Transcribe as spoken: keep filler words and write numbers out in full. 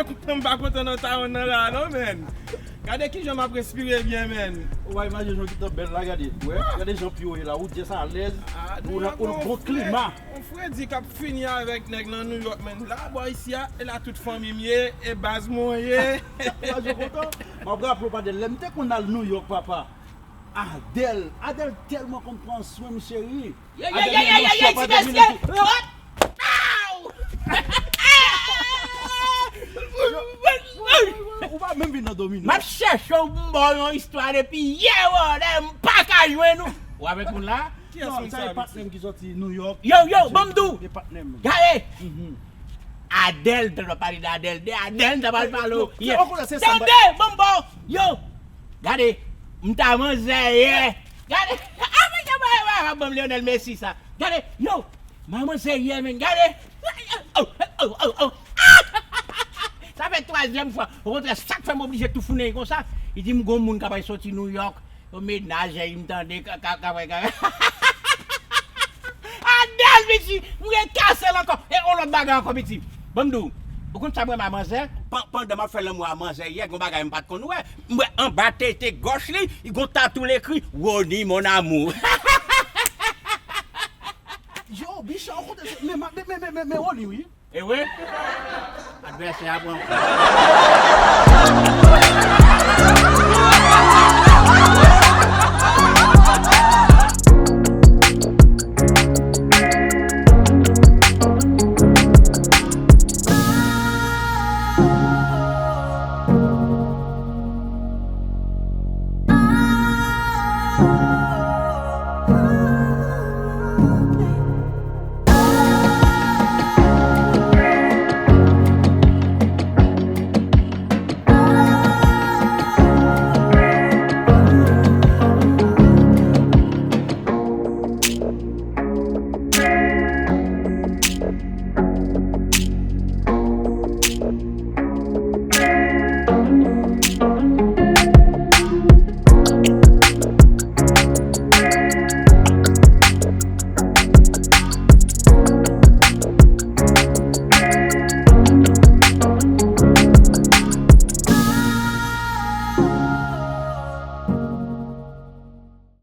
M pa kontan nan tawon nan la non, menn. Gade kijan m ap respire byen, menn. Ou pa imajine jan ki tan bèl la, gade. Wè, gade jan pye w ye la, ou dyès alèz. Ah, Ou New nan York, ou mon bon frè. Klima. Yon fredi k ap fini avèk nèg nan New York, menn. La bò isi a, e la tout fanmi m ye, e baz mwen ye. Ou pa jwe kontan? M ap raple w, pa de lè m te konn al New York, papa. Adèl, Adèl tèlman konn pran swen m, cheri. Yo, yo, yo, yo, yo, yo, ti mesye. Hop! Pow! Ou pa menm vin nan Dominik. M ap chèche w, m ba w yon istwa depi yè, wè, m pa ka jwenn ou. Ou avèk moun la? Kiyès Non, moun sa sa, e patnè m ki soti New York. Yo, yo, ban m di w. E patnè m. Gade! Mhm. Adèl, m t ap pale de Adèl. De Adèl, m t ap pale ou. Non, se, ok, se samba. Tande, ban m ba w. Yo! Gade, m ta manzè yè. Gade, ah, men, men, men, men, ban m Lionel Messi sa. Gade, yo! Manman serye, men, gade. Oh, oh, oh, oh. Sa fè twazyèm fwa. Okontrè, sa k fè m oblije toufounen konsa. Li di m gon moun k ap soti New York. Yo mennaj li, m tande ka ka ka ka. Adèl, piti, m gen kase l ankò. E yon lòt bagay ankò, piti. Ban m di w. Ou konn sa m renmen a manzè? Pan- Pandan m ap fè lanmou a manzè yè, gon bagay m pa t konn wè. M wè anba tete gòch li, li gon tatou l ekri Rony mon amour. Yo, bicha, ou kontan se men men men men men men Rony wi. E wi? Advèsè a pran.